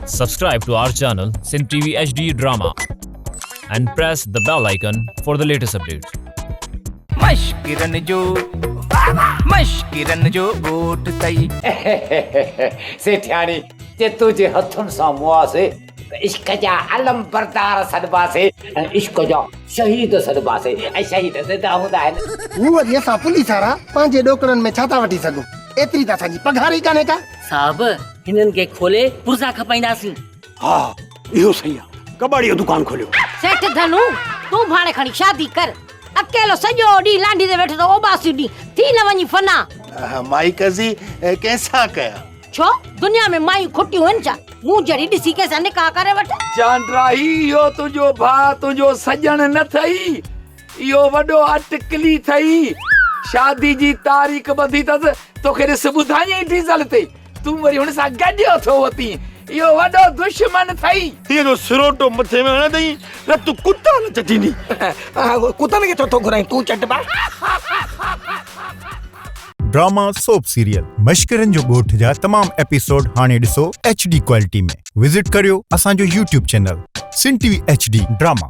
Subscribe to our channel Sindh TV HD Drama and press the bell icon for the latest updates. مشڪرن جو مشڪرن جو ڳوٺ ٿئي. سيٺياڻي، جي تنهنجي هٿن سان مئاسي ته عشق جا علم بردار سڏباسي ۽ عشق جا شهيد سڏباسي ۽ شهيد زنده هوندا آهن. هو وري اسان پوليس وارا پنهنجي ڏوڪڙن ۾ ڇا ٿا وٺي سگهون؟ ايتري ته اسان جي پگهار ئي ڪانهي ڪا. صاحب هنن کي کولي پرزا کپائينداسين. ها اهو صحيح آ ڪٻاڙي جو دڪان کوليو. سيٺ ڌنو، تون به هاڻي کڻي شادي ڪر. اڪيلو سڄو ڏينهن لانڍي تي ويٺو ٿو اوٻاسيون ڏين، ٿي نه وڃي فنا. مائي قضي ڪنهن سان ڪيان؟ ڇو، دنيا ۾ مايون کٽيون آهن ڇا؟ مون جهڙي ڏسي ڪنهن سان نڪاح ڪري وٺ. چانڊرا، هي اهو تنهنجو ڀاء تنهنجو سڄڻ نه ٿئي، اهو وڏو اٽڪلي ٿئي. شادي جي تاريخ ٻڌي اٿس، توکي ڏس ٻڌايائين ڊيزل تي. تون وري هن سان گڏيو ٿو وتين، اهو وڏو دشمن ٿئي. هيء جو سروٽو مٿي ۾ هڻندئين، رت ڪتا نه چٽيندي. ڪتن کي ڇو ٿو گهرائين، تون چٽبا. ڊراما سوپ سيريل مشڪرن جو ڳوٺ جا تمام ايپيسوڊ هاڻي ڏسو ايڇ ڊي ڪوالٽي ۾ وزٽ ڪريو اسان جو YouTube channel Sindh T V H D drama.